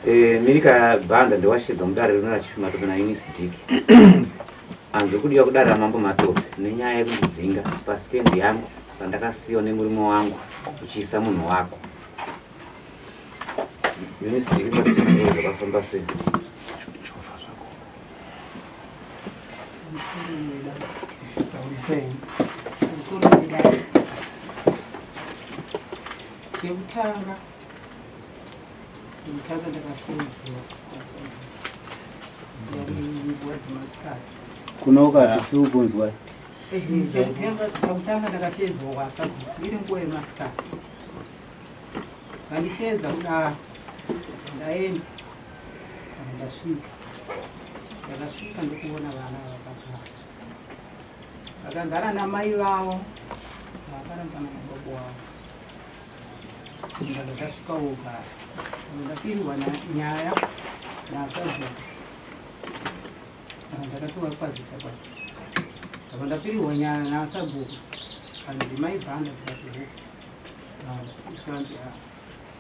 Eh, Milika Banda ndewashedza mudare rino raChief Matope naEunice Dick. Anzi kudiwa kudare raMambo Matope nenyaya yekundidzinga pastand yangu pandakasiyiwa nemurume wangu uchiisa munhu wako. Eunice Dick patsanangura zvakafamba sei. Chekutanga ndikutanga ndakashedzwa nguva dzemasikati kuno ukati siukunzwa chekutanga ndakashedzwa kwasabhuku iri nguva yemasikati vandisheedza kudaro ndaenda kana ndasvika ndakasvika ndokuona vana vakagara vakagara namai vavo vakarambana nababa wavo ndanga ndasvika wogara ndapirwa nyaya nasabhuku ndakatovakwazisa kwazisa apa ndapirirwa nyaya nasabhuku kanzi mai bhanda ndikati huku ndikanzi ah,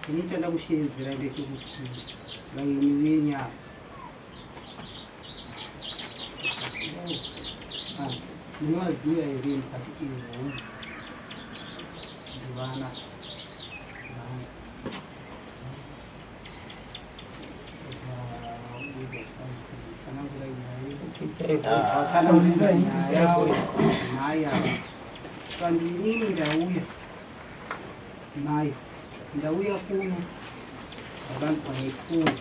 ini chandakusheedzera ndechekuti vaini venyaya ah, munovaziva here ndikati ivo ndivana vana Inini ndauya mai ndauya kuno ndakanzwa nefoni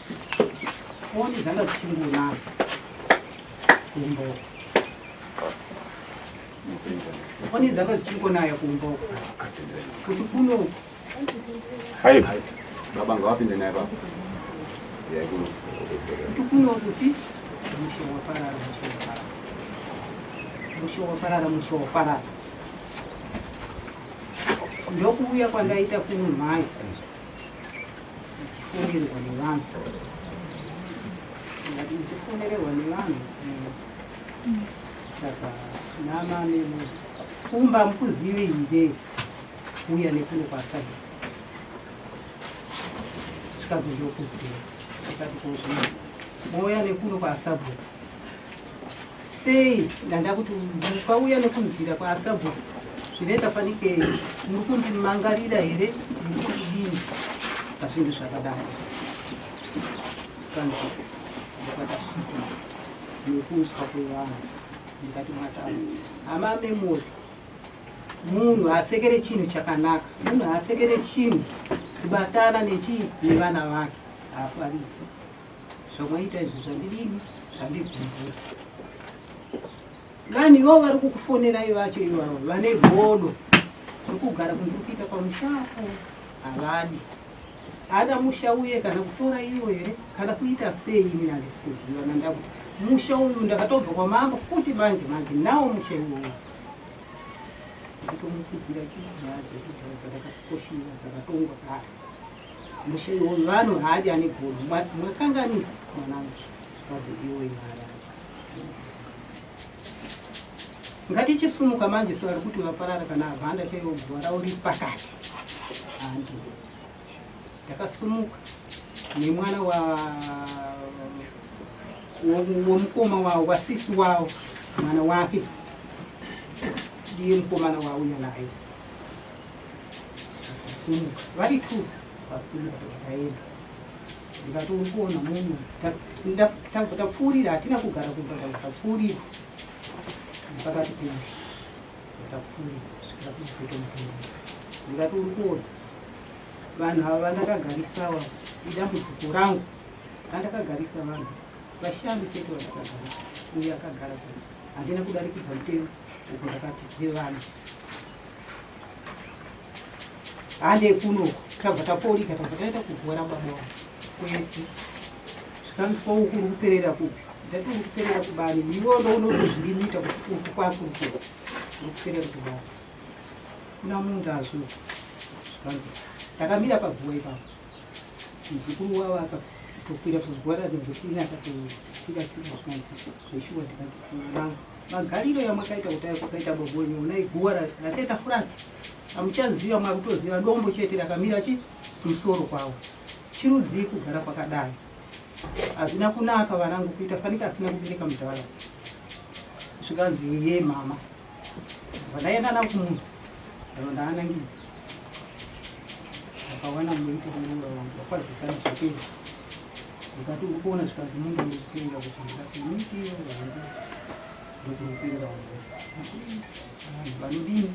foni dzanga dzichingonaya kumba foni dzanga dzichingonaya kumba kuti kunoku Hai. Baba ngawapinde naye baba. Kuti kuno kuti mushe waparara mushe waparara. Mushe waparara mushe waparara. Ndokuuya kwandaita kuno mhai. Ndichifonerwa nevanhu. Ndati ndichifonererwa nevanhu. Saka nama nemu kumba mukuzive here uya nekuno kwasabhuku zvikanzi ndokuziva ndikati kozvino mouya nekuno kwasabhuku sei ndanda kuti mukauya nekunzira kwasabhuku zvinoita fanike muri kundimangarira here muri kundidini pazvinhu zvakadaro kanzi ndokwatasvika nekuswa kwevanhu ndikati mwatanga hama memory Munhu haasekere chinhu chakanaka, munhu haasekere chinhu kubatana nechii nevana vake haafariri. Zvamaita izvi zvandidini zvandigumbura. Vanhu ivavo vari kukufonerai vacho ivavo vane godo rokugara kundiri kuita pamushapo havadi. Ada musha uye kana kutora iwo here kana kuita sei ini handisi kuziva nandakuti musha uyu ndakatobva kwamambo futi manje manje nawo musha iwowo kutomutsidzira chinyaya dzedu dzatakakoshira dzakatongwa kare musha iwoyo vanhu haadi ane godo mwakanganisa mwanangu zvikadzi iwoyo haarari ngatichisimuka manje sevari kuti vaparara kana avhanda chaiwo guva ravo riri pakati handi ndakasumuka nemwana wa womukoma wavo wasisi wavo mwana wake ndiye mukomana wauya naye vasumuka vari two vasumuka vakaenda ndikati uri kuona munhu tapfuurira hatina kugara kumba tapfuurira pakati pemusha tapfuurira kusvikira kugoto mutombo ndikati uri kuona vanhu ava vandakagarisawa idambudziko rangu randakagarisa vanhu vashanu chete vandakagarisa uye akagara kuno handina kudarikidza mutemo uko ndakati vevana hande kunoku tabva tapolika tabva taita kuguva rababa wangu kwese zvikanzi ko uku uri kuperera kupi ndati uri kuperera kubani iwe ndo unotozvilimita kuti uku kwakuri kuku uri kuperera kubani kuna mundazvo ndakamira paguva ipapo muzukuru wavo akatokwira paguva racho akatotsika tsika zvikanzi zveshuwa ndikati mwanangu magariro yamwakaita kuti kwakaita baba wenyu onai guva rakaita furati amuchaziva mwakutoziva dombo chete rakamira chi kumusoro kwavo. Chirudzii kugara kwakadai? Hazvina kunaka vanangu kuita fanika asina kubereka mudhara. Zvikanzi yeye mama. Vandaenda navo kumunda. Ndava ndaanangidza. Ndakawana muiti muroora wangu vakwazisana zvapera. Ndikati uri kuona zvikanzi munda ndikutenga kuti ndikati miti iyo vangu ndokunotenga vanhu vanodini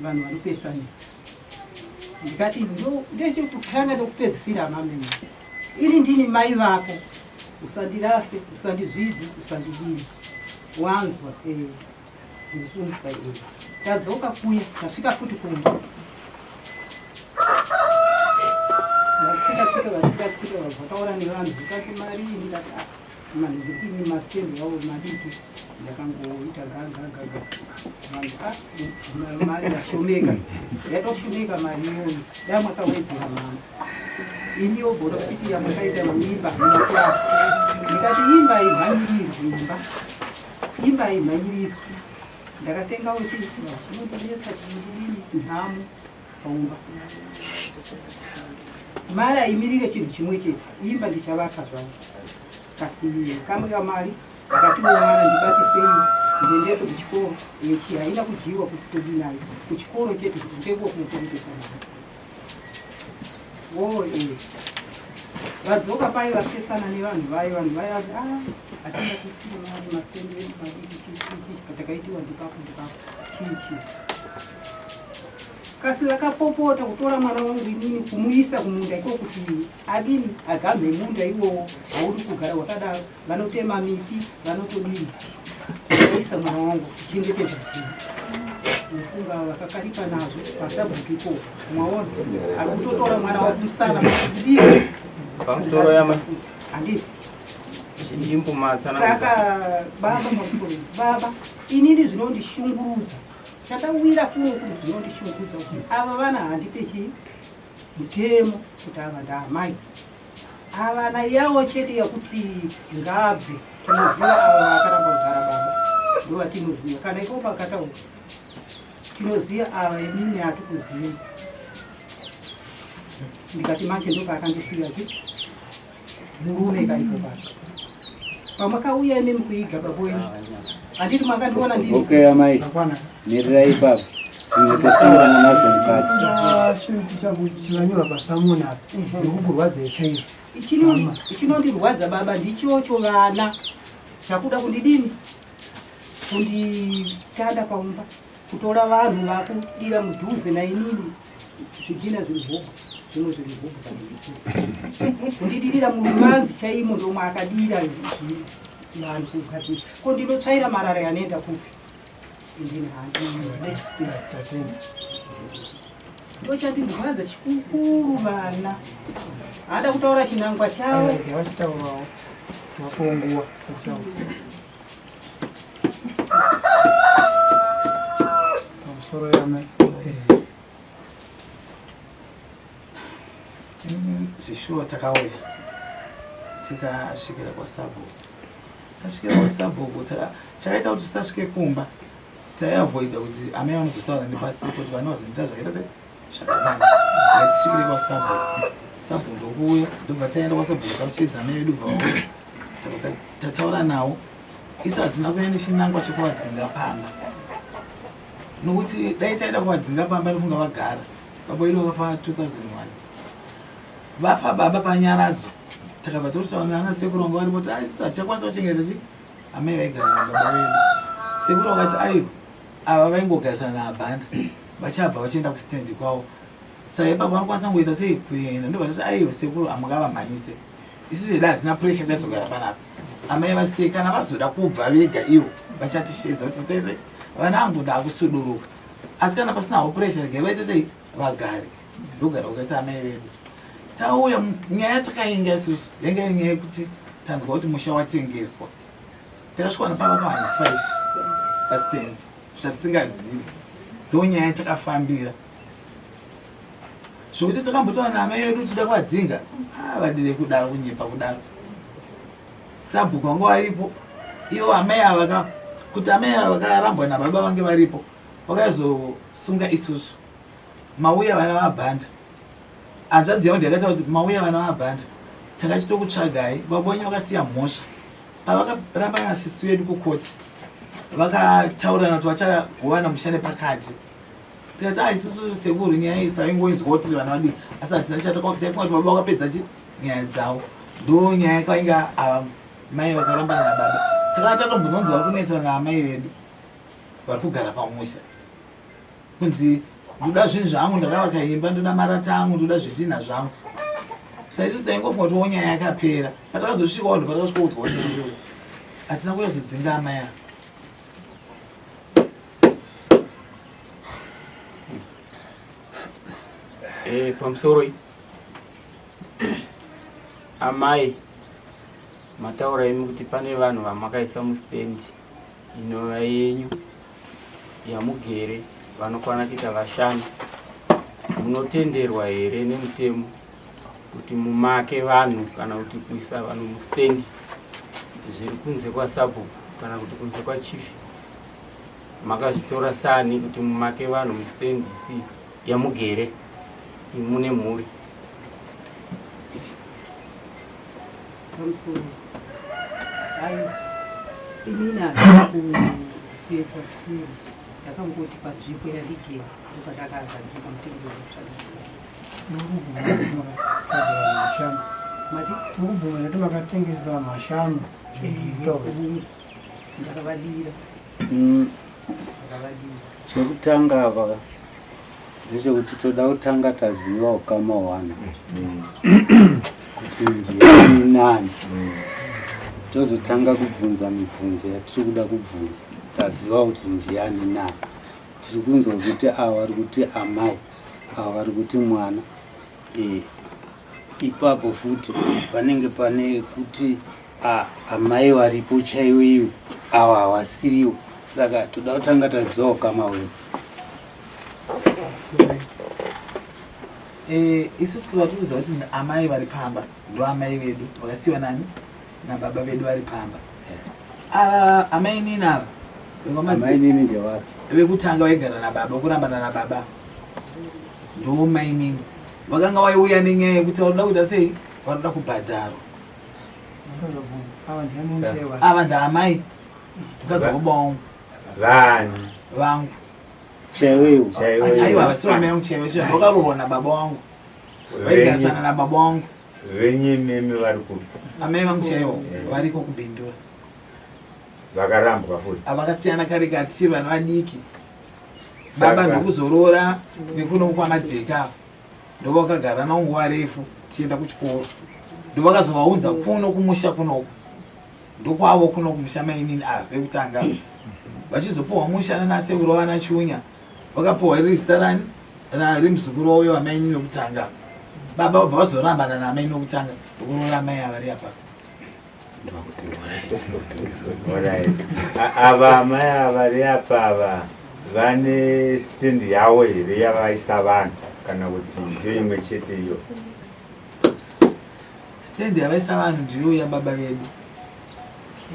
vanhu vanopesanisa ndikati ndechekutanga ndokupedzisira amamene ini ndini mai vako usandirase usandizvidze usandidini wanzwa eh, ndirikunzwa eh. Tadzoka kuya tasvika futi kumba vatsika tsika vatsika tsika vakaura nevanhu ndikati mari ndikati ah, manhikini mastendi wavo madiki ndakangoita gagagaga vanhu ah, mari yashomeka yatoshomeka mari iyoyo dai mwakawedzera mama iniwo bhorofiti yamakaita imba ndikati imba imhanyirirwe imba imba imhanyirirwe ndakatengawo chii chinondinetsa chinondidini nhamo paumba mari aimirire chinhu chimwe chete imba ndichavaka zvangu kasi kamwe kamari akatiwo mwana ndibatisei ndiendese kuchikoro ichi haina kudyiwa kuti todinayo kuchikoro chete kuti ndekuwa kunotoendesa mwana wo eh. Vadzoka paye vapesana nevanhu vaye vanhu vaye vati ah hatina kutsira mari mastendi edu madiki chii chii chii patakaitiwa ndipapo ndipapo chii chii kasi vakapopota kutora mwana wangu inini kumuisa kumunda iko kuti adini agamhe munda iwowo hauri kugara wakadaro vanotema miti vanotodini aisa mwana wangu kuchengetedza zvinhu mufunga vakakaripa nazvo pasabhuku ikoko mwaona ari kutotora mwana wakumusana kudii pamusoro yamai handii saka baba mamusoro baba inini zvinondishungurudza chandawira kuno kuti zvinondishungurudza kuti ava vana handipe chii mutemo kuti ava ndaamai Havana yawo chete yekuti ngabve tinoziva ava vakaramba kugara baba ndovatinoziva kana iko pakataura tinoziva ava imimi hatikuzivi ndikati manje ndopaakandisiya zi murume kaipo paka pamakauya imimi kuiga baba wenyu handiti makandiona ndiri okay amai mirirai ipapo zvimwe tosangana nazvo mukati chivanyora pasamona apa ndikukurwadzai chaizvo chinondirwadza baba ndichocho vana chakuda kundidini kunditanda paumba kutora vanhu vakudira mudhuze nainini zvidhina zviri hobho zvimwe zviri hobho kundidirira muruvanzi chaimo ndomwe akadira vanhu kugadzira ko ndinotsvaira marara yanoenda kupi indini handinexpectatenda ndochandirwadza chikukuru vana haada kutaura chinangwa chavo vachitaurawo vaponguwa kutaura pamusoro yamai Zvishuwa takauya tikasvikira kwasabhuku tasvikira kwasabhuku chakaita kuti tisasvike kumba taiavoida kuti amai vanozotaura nepasiri kuti vana vazondiita zvakaita se zvakanaka ngatisvikire kwasabhuku sabhuku ndokuuya ndobva taenda kwasabhuku takuchiedza amai vedu bva vauya tabva tataura nawo isu hatina kuya nechinangwa chekuvadzinga pamba nokuti dai taida kuvadzinga pamba ndofunga vagara baba vedu vakafa 2001 vafa baba panyaradzo takabva totaura nana sekuru vanga varipo ti aisu hatichakwanisa kuchengeta chi amai vaigara nababa vedu sekuru vakati aiwa ava vaingogarisana naabhanda vachabva vachienda kustendi kwavo saka baba vanokwanisa kungoita sei kuenda ndobva tati aiwa sekuru hamungavamhanyise isu zvedu hatina pressure taizogara panapa amai vasei kana vazoda kubva vega ivo vachatisheedza kuti tese vana vangu ndakusuduruka asi kana pasina hawo pressure regai vaite sei vagare ndogara kukaita amai vedu tauya nyaya yatakainga isusu yanga iri nyaya yekuti tanzwa kuti musha watengeswa takasvika napava kavanhu 5 pastand zvatisingazivi ndo nyaya yatakafambira zvokuti takambotaura naamai vedu toda kuvadzinga ah, vadire kudaro kunyepa kudaro sabhuku vanga varipo ivo amai ava ka kuti amai ava vakarambwa nababa vange varipo vakazosunga isusu mauya vana vabhanda Hanzvadzi yangu ndiyakataura kuti mauya vana vabhanda takachitokutsvagai baba wenyu vakasiya mhosva pavakarambana nasisi vedu kukoti vakataurirana kuti vachagovana musha nepakati tikati a ah, isusu sekuru nyaya iyi taingoinzwa kuti tiri vana vadiki asi hatina chataifunga kuti baba vakapedza chi nyaya dzavo ndo nyaya yakainga ava mai vakarambana nababa takanga tatombonzwa vari kunetsana naamai vedu vari kugara pamusha kunzi ndoda zvinhu zvangu ndakavaka imba ndoda marata angu ndoda zvidhinha zvangu saisusu taingofunga kuti wo nyaya yakapera patakazosvikawo ndo patakasvika kuudzwawo nyaya iyoyo hatina kuyazodzinga amai ava Eh, pamusoro amai mataura imi kuti pane vanhu vamakaisa mustendi inova yenyu yamugere vanokwana kuita vashanu munotenderwa here nemutemo kuti mumake vanhu kana kuti kuisa vanhu mustendi zviri kunze kwasabhuku kana kuti kunze kwachief makazvitora sani kuti mumake vanhu mustendi si yamugere mune mhuri Pamusoro. Aiwa. Inini handina kuteedza stand. Ndakangoti panzvimbo yandigere ndopandakazadzika mutengo wekutsvagisa. Mati? Mukubvuma kuti makatengesa vanhu vashanu. Ndakavadira. Ndakavadira. Chekutanga apa ndechekuti toda kutanga taziva ukama hwana kuti ndiani nani tozotanga kubvunza mibvunzo yatiri kuda kubvunza taziva kuti ndiani nani tiri kunzwa kuti ava vari kuti amai ava vari kuti mwana e, ipapo futi panenge pane kuti amai varipo chaiwo iwo ava havasiriwo saka toda kutanga taziva ukama hwedu Eh, isusu vatiri kuziva kuti amai vari pamba ndo amai vedu vakasiyiwa nani nababa vedu vari pamba ava amai nini ava amainini ndevapi vekutanga vaigara nababa kurambana nababa ndo mainini vakanga vaiuya nenyaya yekuti vanoda kuita sei vanoda kubhadharwa ava ndaamai mukadzi wababa wangu vani vangu chaiwo aiwa havasiri amai vangu chaiwo chaiwo vakaroorwa nababa wangu vaigarisana nababa wangu venyu imimi vari kupi amai vangu chaiwo variko kubindura vakarambwa futi avakasiyana kare kare tichiri vana vadiki baba ndokuzoroora vekuno kwamadzeka ndovakagara nawo nguva refu tichienda kuchikoro ndovakazovaunza kuno kumusha kunoku ndokwavo kuno kumusha mainini ava vekutanga vachizopuhwa musha nanasekuru vana chunya vakapuhwa riri zita rani remuzukuru wavo wamainini vekutanga baba vabva vazorambana namaini vekutanga ndokuroora amai ava vari apa ava amai ava vari apa ava vane stendi yavo here yavaisa vanhu kana kuti ndiyo imwe chete iyo Stand yavaisa vanhu ndiyo yababa vedu.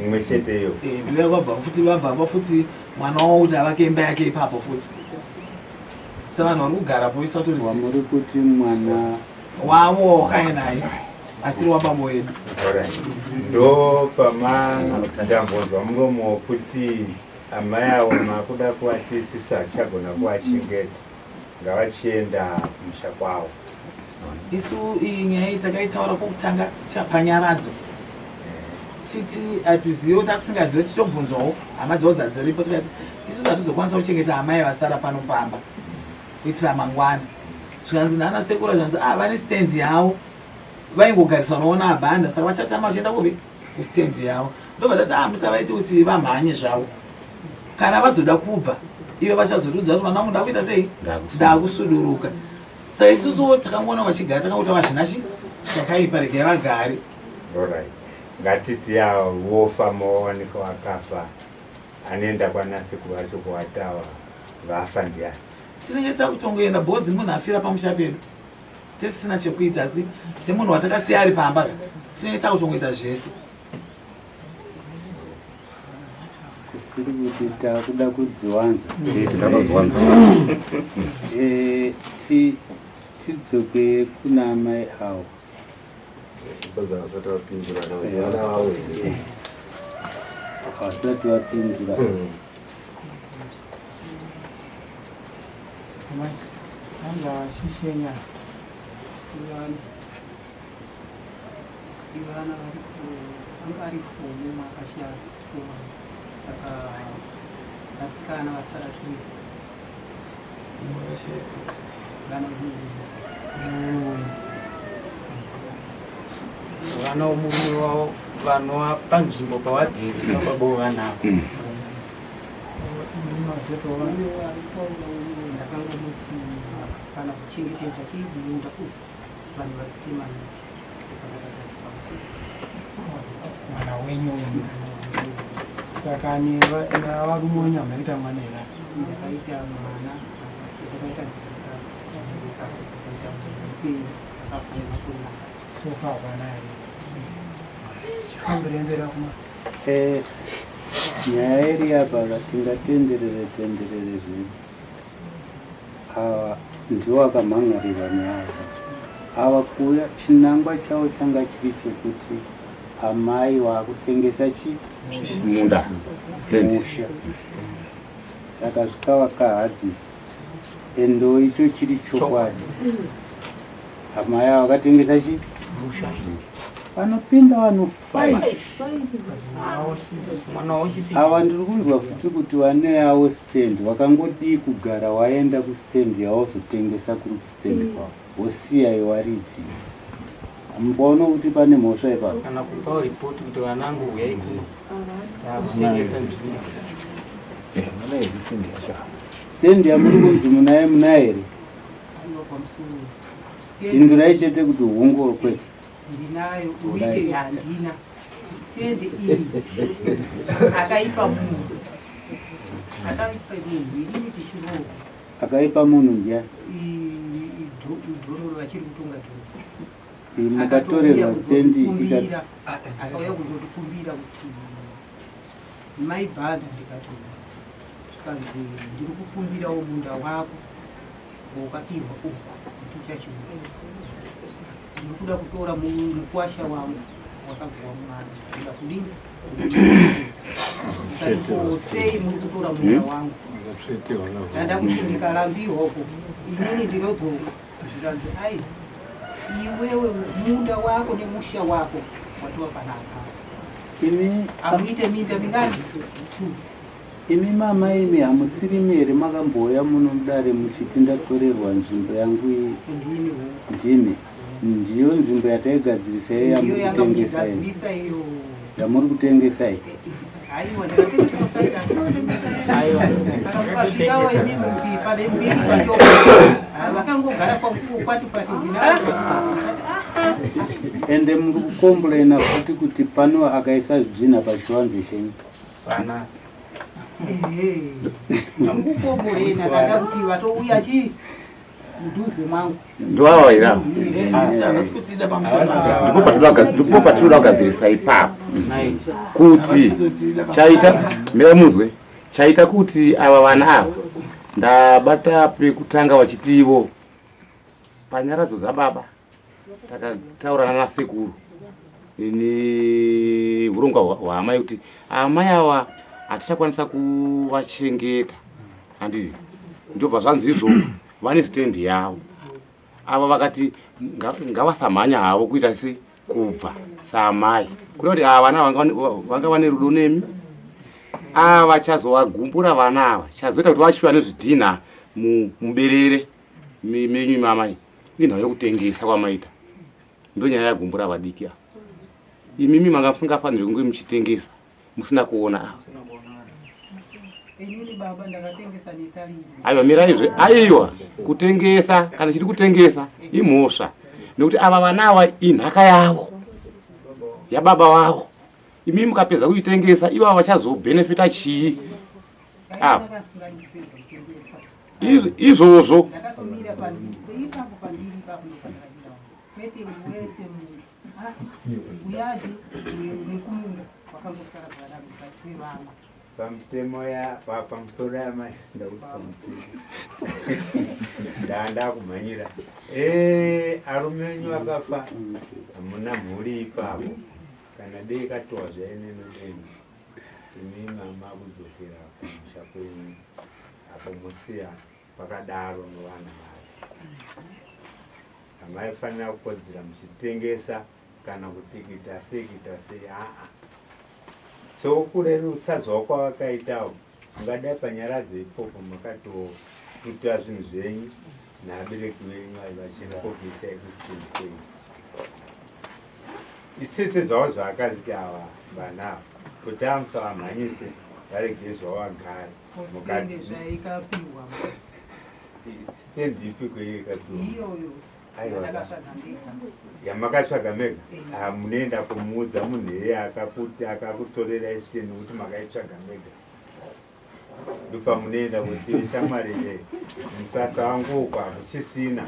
Imwe chete iyo. Eh, ndiyo yakwabva futi vabva futi mwana wavo kuti avake imba yake ipapo futi. Sevanhu vari kugarapo isu vatori six. Wamuri kuti mwana wavo wakauya naye asiri wababa wedu. Alright. Ndo pama ndambonzwa muromo wokuti amai avo makuda kuvatisisa hatichagona kuvachengeta. ngavachienda kumusha kwavo. Isu iyi nyaya iyi takaitaura kwokutanga panyaradzo titi hatizive tasingazive tichitobvunzwawo hama dzavo dzadziripo tikati isusu hatizokwanisa kuchengeta amai vasara pano pamba kuitira mangwana zvikanzi naana sekura zvikanzi ah vane stand yavo vaingogarisanawo naabhanda saka vachatama vachienda kupi kustand yavo ndobva tati ah musavaiti kuti vamhanye zvavo kana vazoda kubva ivo vachazotiudza kuti vana vangu ndakuita sei ndakusuduruka saisusuwo takangoona vachigara takangoita vazvina chi chakaipa regai vagare ngatiti vofa mowanika wakafa anoenda kwanasekuru vacho kuwatawa vafa ndiyani tinenge takutongoenda bhozi munhu afira pamusha pedu tisina chekuita asi semunhu watakasiya ari pamba ka tinenge takutongoita zvese kusiri kuti takuda kudziwanza takadziwanza eh, ti Tidzoke kuna amai awo. Vasati vapindura vana vavo here? Vasati vapindura. Amai, anga shishenya. Ivana vari anga ari fomu makashaya saka vasikana vasara three. Vana vomurume wavo vanova panzvimbo pavagere nababa vanavo. Ndakangomuti kana kuchengetedza chimunda uyu vanhu vari kutema miti mwana wenyu uyu saka nevarume wenyu hamuna kuita mwana here? Ndakaita mwana, ndakaita ndakaita mupenyu akafanira kunaka. Sofa hapana here? Chifambire mberi akuma. Nyaya iri apa tingatenderere tenderere zvedu. Ava ndiwo akamhan'arira nyaya yacho. Ava kuuya chinangwa chavo changa chiri chekuti amai vaakutengesa chi munda stand musha. Saka zvikavakahadzisa. Endo icho chiri chokwadi. Amai ava vakatengesa chi musha. Vanopinda vanhu 5. Mwana wochisix. Ava ndiri kunzwa futi kuti vane yavo stand vakangodii kugara waenda kustand yawozotengesa kuri kustand kwavo wosiya yewaridzi. Mukaona kuti pane mhosva ipapo. Kana kupawo ripoti kuti vanangu huyai kuno takutengesa nzvimbo. Stand yamuri kunzi munaye munaye here? Aiwa, pamusoro. Pindurai chete kuti hungu or kwete. Ndinayo uite handina. Stendi iyi akaipa munhu. Akaipa munhu inini tichirohwa. Akaipa munhu ndiani? Idhororo vachiri kutonga dhororo. Mukatorerwa stendi ika Akauya kuzotikumbira kuti mai Bhanda, ndikati zvikanzi ndiri kukumbirawo munda wako wakapihwa uku tichachiuya, ndiri kuda kutora mukwasha wangu wakabva wamwana, kuda kudini sei muri kutora munda wangu? Ndanda kuti ndikarambiwa uko inini ndinodzoka. Zvikanzi ai, iwewe munda wako nemusha wako watova panapa. Imi amuite minda mingani? Two. Imi mama imi hamusirimi here makambouya muno mudare muchiti ndatorerwa nzvimbo yangu iyi? Ndini. Ndimi. Ndiyo nzvimbo yataigadzirisa iyo Ndiyo yamuri yanga kutengesa iyi? muchigadzirisa iyo. Yamuri kutengesa iyi. Aiwa, ndakatengesa usaida. Aiwa. Ukasvikawo inini pane mbiri pacho vakangogara kwati kwati ndinao. Ende muri kukomburena futi kuti pano akaisa zvidhina pachivanze chenyu. Vana. Ehe, mukomborena ndada kuti vatouya chi mudhuze mwangu. Ndoava here ava? Havasi kutida pamusha pavo. Ndipo patinoda kugadzirisa ipapo Nai. kuti chaita mira muzwe chaita kuti ava vana ava ndabata pekutanga vachitivo panyaradzo dzababa takataurana nasekuru neurongwa hwaamai kuti amai ava hatichakwanisa kuvachengeta, handiti? Ndobva zvanzi izvo vane stendi yavo. Ava vakati ngavasamhanya havo kuita se kubva saamai, kuda kuti ava vana vanga vane rudo nemi. Ava chazovagumbura vana ava, chazoita kuti vachiva nezvidhina muberere menyu mamai inhau yekutengesa kwamaita. Ndo nyaya yagumbura vadiki ava. Imimi manga musingafaniri kunge muchitengesa musina kuona ava. Inini baba ndakatengesa netariro. Aiwa, miraizve. Aiwa, kutengesa kana chiri kutengesa imhosva, nekuti ava vana ava inhaka yavo yababa vavo. Imi mukapedza kuitengesa ivava vachazobhenefita chii ava? Izvozvo Ndakatomira ipapo pandiri ipapo ndopandakadirawo, kwete wese uyadhi nekumunda wakangosara kwevana. Pamutemo ya pamusoro yamai ndakuti pamutemo. Ndanda kumhanyira. Eh, arume enyu akafa. Hamuna mhuri ipapo. Kana dei katowa zvaeneno deni. Imi mama kudzokera kumusha kwenyu. Apo musiya pakadaro novana vake. Hamaifanira kukodzera muchitengesa kana kuti kuita sei kuita sei aa so kurerutsa zvavo kwavakaitawo ungadai panyaradzo ipopo makatotuta zvinhu zvenyu naabereki venyu ai vachienda kokuisai kustendi kwenyu itsitsi zvavo zvaakaziti ava vana ava kuti amusavamhanyise varege zvavo vagare stendi ipi kweiyo ikapiwa iyoyo yamakatsvaga mega ah, munoenda kumuudza munhu iye akakuti akakutorerai stendi kuti makaitsvaga mega ndopamunoenda kuti shamwari ye musasa wangu uko hakuchisina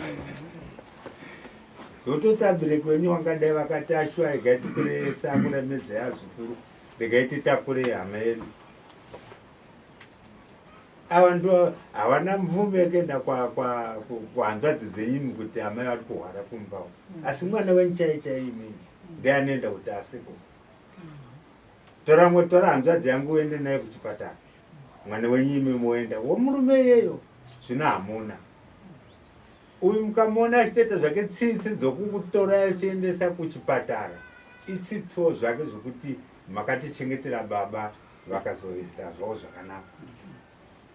zvototi abereki wenyu wangadai vakati ashuwa regai tikurese akuremedzai azukuru regai titakure hama yedu ava ndo havana mvumo yekuenda kuhanzvadzi dzenyu kuti amai vari kuhwara kumba mm. asi mwana wenyu chai chai imini ndiye anoenda kuti asipo tora mwe tora hanzvadzi yangu uende naye kuchipatara mwana wenyu imi moenda womurume iyeyo zvino hamuna uyu mukamuona achitoita zvake tsitsi dzokukutora achiendesa kuchipatara itsitsiwo zvake zvokuti makatichengetera baba vakazoita zvavo zvakanaka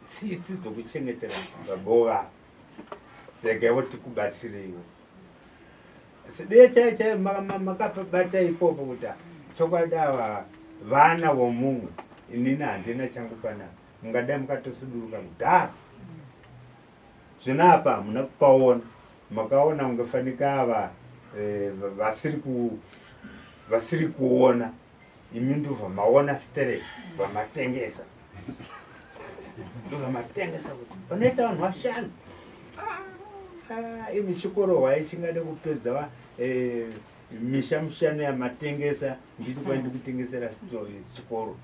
tsitsi dzokuchengetera babova zegaivo tikubatsireiwo dee chai chai makabata ipopo kuti chokwadi ava vana vomumwe inini handina changu panapa mungadai mukatosuduruka kudhara zvino apa hamuna kupaona makaona kunge fanika ava eh, vasiri kuona imi ndobva maona sterek bvamatengesa ndobva matengesa kuti panoita vanhu vashanu ah, imi chikoro hwai chingade kupedza eh, misha mishanu yamatengesa ndichiti kwai ndikutengesera chikoro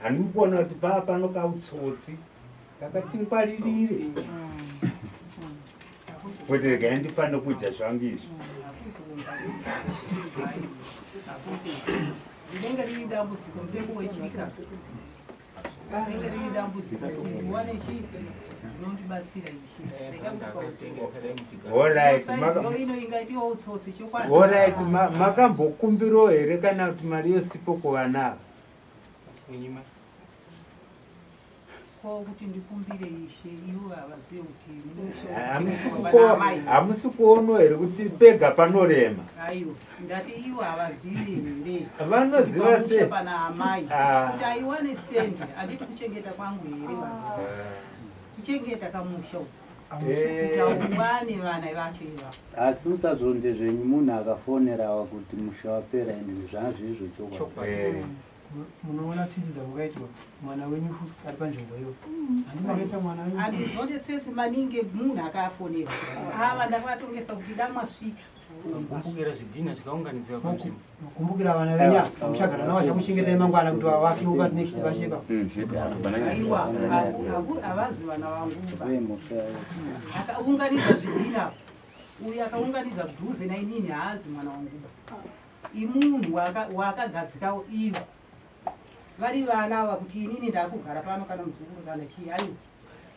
handiri kuona kuti paa pano kautsotsi kakatingwaririre kuti regai ndifanire kudya zvangu izvi rinenge riri dambudziko mutengo wechika rinenge riri dambudziko kuti ndiwane chii inondibatsira Alright, makambokumbirawo here kana kuti mari yosipo kuvana ava? Ko kuti ndikumbire ishe ivo havazive kuti hamusi kuonawo here kuti pega panorema? Aiwa, ndati ivo havazivi here? Vanoziva sei? Pana amai ah. kuti aiwane stand handiti kuchengeta kwangu here vanhu ah. Kuchengeta kamusha uku. Eh. Kuti auwane vana vacho ivavo. Asi musazvonde zvenyu munhu akafonerawa kuti musha wapera ende zvanga zviri zvochokwadi. Eh. Munoona tsitsi dzamukaitwa mwana wenyu futi ari panzvimbo iyo. Handi makaisa mwana wenyu. Handizonde tsitsi maningi munhu akafonera. Ava ndakavatongesa kuti damasvika. Kumbukira zvidhina zvikaunganidzwa panzvimbo. Kumbukira vana venyu muchagara navo vachakuchengetai mangwana kuti vavake uka next vacheka. Aiwa, havazi vana vangu. Akaunganidza zvidhina uyu akaunganidza dhuze nainini haazi mwana wanguba. Imunhu waakagadzikawo ivo vari vana ava kuti inini ndakugara pano kana muzukuru kana chii aiwa.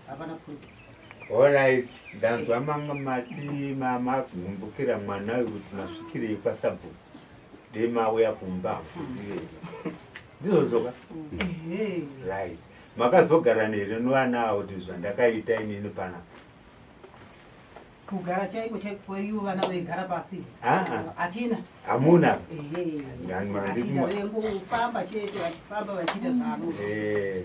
hapana proof. Alright, ndanzwa manga mati magumbukira mwana uyu kuti masvikirei kwasabhuku dei mauya kumba hamuzive ndizvozvoka right makazogarana here nevana avo kuti zvandakaita inini panapa Kugara chaiko chaiko ivo vana vaigara pasi. Hatina. Hamuna. Hatina vengofamba chete vachifamba vachiita zvavo. Eh.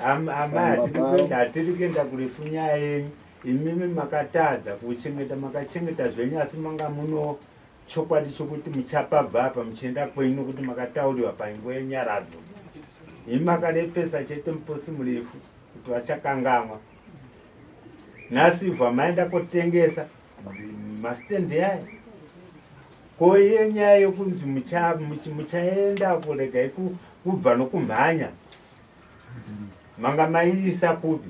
Amai hatiri kuenda hatiri kuenda kurefu nyaya yenyu. Imimi makatadza kuchengeta makachengeta zvenyu asi manga muno chokwadi chokuti muchapabva apa muchienda kwenyu nokuti makatauriwa painguva yenyaradzo. Imi makarepesa chete muposi murefu kuti vachakangamwa. Nhasi ibva maenda kotengesa mastand aya ko iye nyaya yekunzi muchaenda kuregai Kubva nokumhanya manga maiisa kupi?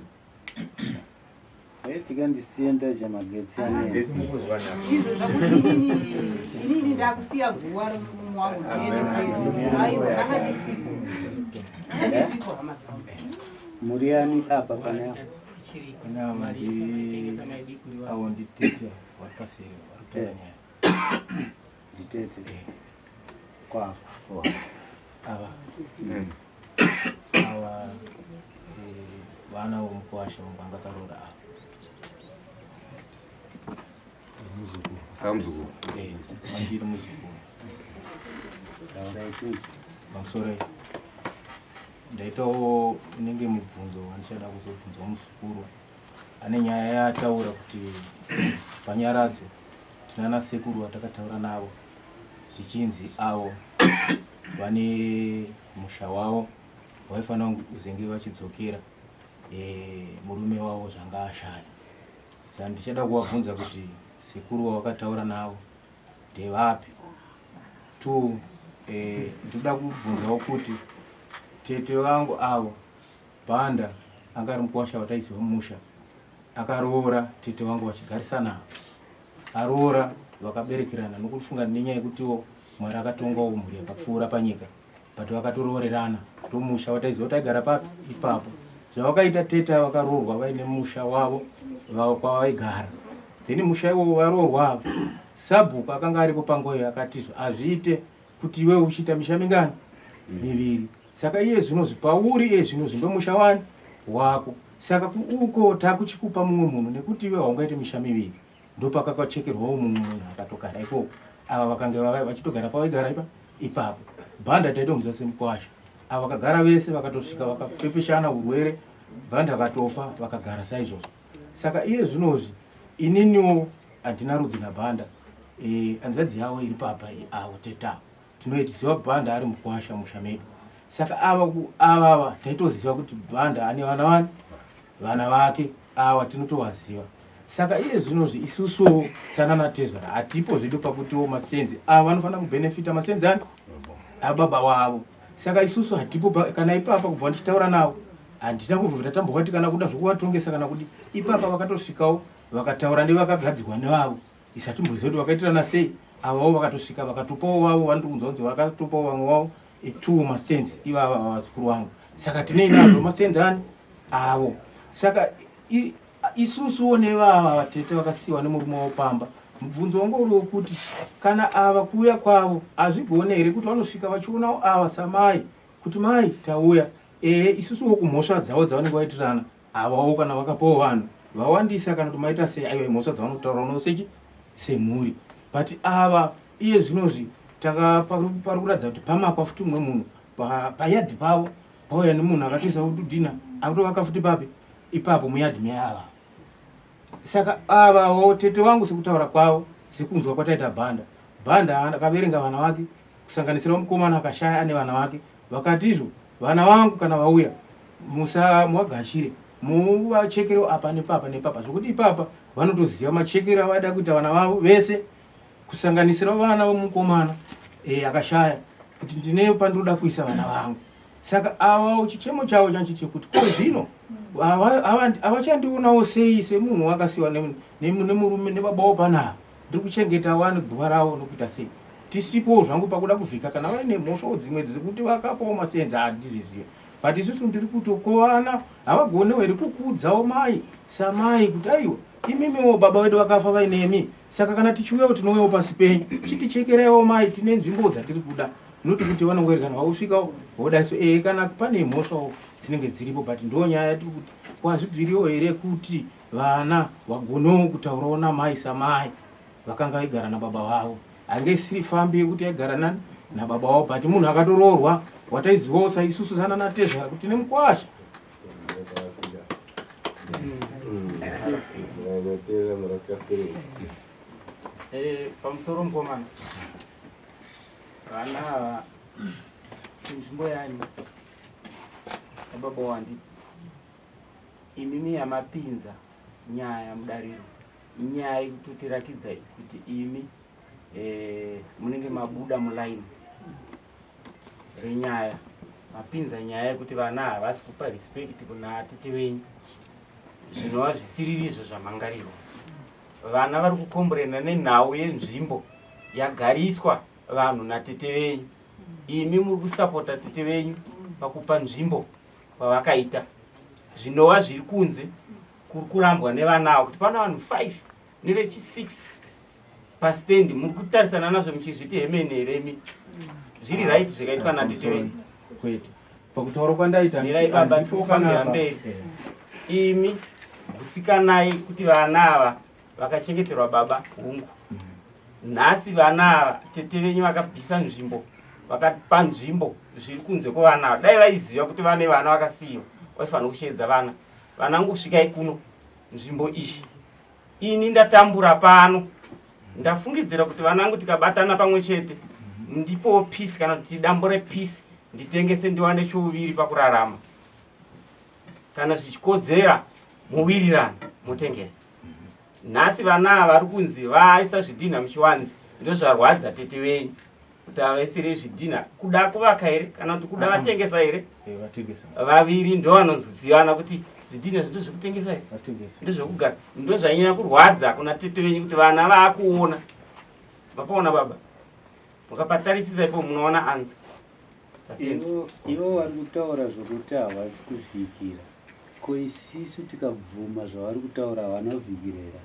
Tikandisiye ndaja magetsi Magetsi mukuzwa nako. Izvo zvakuti inini inini ndakusiya guwa remurume wangu ndiende kwedu. Aiwa, ndanga ndisipo. Ndanga ndisipo hama dzangu. Muri ani apa pane apa? Avo nditete vari paseri vari kutora nyaya. Nditete. Kwavo. Ava. Ava vana vomukwasha wangu anga akaroora ava. Muzukuru. Saka muzukuru. Eh, mandiri muzukuru. Taurai chinhu. Pamusoro iyi. Ndaitawo unenge mubvunzo wandichada kuzobvunzawo muzukuru. Ane nyaya yaataura kuti panyaradzo tinana sekuru vatakataura navo zvichinzi avo vane musha wavo waifanira kuzenge vachidzokera e, murume wavo zvanga ashaya. Saka ndichada kuvabvunza kuti sekuru vavakataura navo ndevapi. Two, eh, ndinoda kubvunzawo kuti tete vangu avo Banda anga ari mukuwasha wataiziva mumusha akaroora tete vangu vachigarisana aroora vakaberekerana nokufunga nenyaya yekutiwo Mwari akatongawo mhuri yakapfuura panyika but vakatoroorerana ndomusha wataiziva kuti aigara papi ipapo. Zvavakaita tete ava vakaroorwa vaine musha wavo kwavaigara then musha iwowo varoorwa ava sabhuku akanga aripo panguva iyo akatizvo hazviite kuti iwewe uchiita misha mingani miviri saka iye zvinozvi pauri iye zvinozvi ndomusha wani wako saka uko takuchikupa mumwe munhu nekuti iwe haungaite misha miviri ndopakakachekerwawo mumwe munhu akatogara ikoko ava vakange vachitogara pavaigara ipa ipapo bhanda taitomuziva semukwasha ava vakagara vese vakatosvika vakapepeshana urwere bhanda akatofa vakagara saizvozvo saka iye zvinozvi ininiwo handina rudzi nabhanda eh, hanzvadzi yavo iri papa avo teta tinoitiziva bhanda ari mukwasha musha medu saka ava avava taitoziva kuti bhanda ane vana vani vana vake ava tinotovaziva saka iye zvinozvi isusuwo sanana tezvara hatipo zvedu pakutiwo masenzi ava vanofanira kubhenefita masenzi ani ababa wavo saka isusu hatipo kana ipapa kubva ndichitaura navo handina kubvira tambovati kana kuda zvokuvatongesa kana kudi ipapa vakatosvikawo vakataura nevakagadzirwa nevavo isu hatimboziva kuti vakaitirana sei avawo vakatosvika vakatopawo vavo vanotounza kunzi vakatopawo vamwe vavo eh, two mastands ivava vazukuru vangu saka tinei nazvo mastand ani avo saka isusuwo nevava vatete vakasiyiwa nemurume wavo pamba mubvunzo wangu uri wekuti kana ava kuuya kwavo hazvigone here kuti vanosvika vachionawo ava samai kuti mai tauya ehe isusuwo kumhosva dzavo dzavanenge vaitirana Avawo kana vakapawo vanhu vawandisa kana kuti maita sei aiwa imhosva dzavanotaura unosechi semhuri but ava iye zvinozvi taka pari kuratidza kuti pamakwa futi umwe munhu payadhi pavo pauya nemunhu akatoisa utudhina akutovaka futi papi ipapo muyadhi meava saka avawo tete vangu sekutaura kwavo sekunzwa kwataita bhanda bhanda akaverenga vana vake kusanganisira mukomana akashaya ane vana vake Vakati izvo vana vangu kana vauya musa muvagashire muvachekerewo apa nepapa nepapa zvekuti ipapa vanotoziva machekero avada kuita vana vavo vese kusanganisira vana vomukomana e, akashaya kuti ndine pandinoda kuisa vana vangu saka ava chichemo chavo chanchi chekuti ko zvino havachandionawo sei semunhu wakasiwa nemurume nebabawo panapa ndiri kuchengeta wani guva ravo nokuita sei tisipowo zvangu pakuda kuvhika kana vaine mhosvawo dzimwe dzekuti vakapawo masenzi handizvizive but isusu ndiri kuti ko vana havagonewo here kukuudzawo mai samai kuti aiwa imimiwo baba vedu vakafa vainemi saka kana tichiuyawo tinouyawo pasi penyu chitichekereiwo mai tine nzvimbo dzatiri kuda noti kuti vanongori kana vakusvikawo voda so ee kana pane mhosvawo dzinenge dziripo but ndo nyaya yatiri kuti kwazvibviriwo here kuti Vana vagonewo kutaurawo namai samai vakanga vaigara nababa vavo. Hange isiri fambi yekuti yaigara nani nababa vavo but munhu akatoroorwa wataizivawo saisusu sana natezvara kuti tine mukwasha. Eh, pamusoro mukomana vana ava inzvimbo yani yababa wanditi Imimi yamapinza nyaya mudariro inyaya yekutotirakidza kuti imi eh, munenge mabuda muline renyaya. Mapinza nyaya yekuti vana havasi kupa respect kuna atete venyu zvinova zvisiriri izvo zvamangarirwa. Vana vari kukomborena nenhau yenzvimbo yagariswa vanhu natete venyu. Imi muri kusapota tete venyu pakupa nzvimbo kwavakaita zvinova zviri kunze kuri kurambwa nevana avo kuti pana vanhu 5 nevechi 6 pastendi muri kutarisana nazvo muchizviti hemene here imi zviri right zvikaitwa natete venyu kwete pakutaura kwandaita mirai baba tikufambira mberi imi gutsikanai kuti vana ava vakachengeterwa baba hungu nhasi vana ava tete venyu vakabvisa nzvimbo vakapa nzvimbo zviri kunze kwevana ava dai vaiziva kuti vane vana vakasiyiwa vaifanira kusheedza vana vanangu svikai kuno nzvimbo iyi ini ndatambura pano ndafungidzira kuti vanangu tikabatana pamwe chete ndipo peace kana kuti dambure peace nditengese ndiwane chouviri pakurarama kana zvichikodzera mowirirana motengesa nhasi vana ava vari kunzi vaisa zvidhinha muchiwanzi ndozvarwadza tete venyu kuti avaisirei zvidhinha kuda kuvaka here kana kuti kuda vatengesa here eh, vaviri ndo vanonzozivana kuti zvidhinha zvindo zvekutengesa here ndozvekugara ndozvanyanya kurwadza kuna tete venyu kuti vana vaakuona vapaona baba mukapatarisisa ipo munoona anza Ivo vari kutaura zvokuti havasi kuvhikira. Ko isisu tikabvuma zvavari kutaura havana kuvhikira here?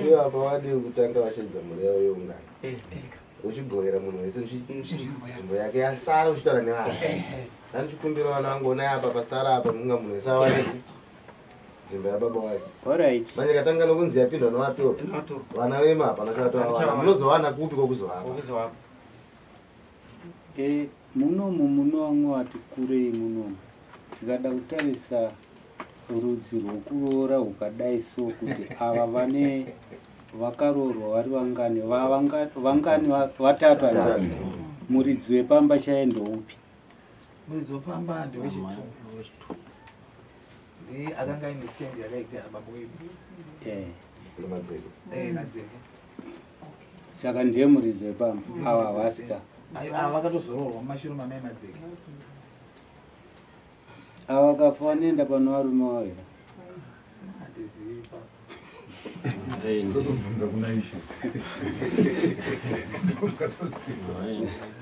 Iyo apa vadii kutanga vasheedza mhuri yavo yeungano uchigovera munhu wese nzvimbo yake yasara uchitaura nevanhu andichikumbira vana vangu onai apa pasara apa munga munhu wese awane nzvimbo yababa wake Alright. manje katanga nokunzi yapindwa nevatorwa vana vema hapana chavatovawana munozowana kupi kwokuzovapa E, munomu muno vamwe vati kurei munomu tikada kutarisa rudzi rwokuroora hukadai so kuti ava vane vakaroorwa vari vangani vangani vatatu handiti muridzi wepamba chaiye ndoupi muridzi wepamba ndewechitu ndiye akanga aine stand yakaigara baba wedu eh. eh, madzeke saka ndiye muridzi wepamba ava havasika ava vakatozoroorwa mumashure mamai madzeke Ava kafa vanoenda pano varume wavo here? Handizivi pa. Totobvunza kuna ishe.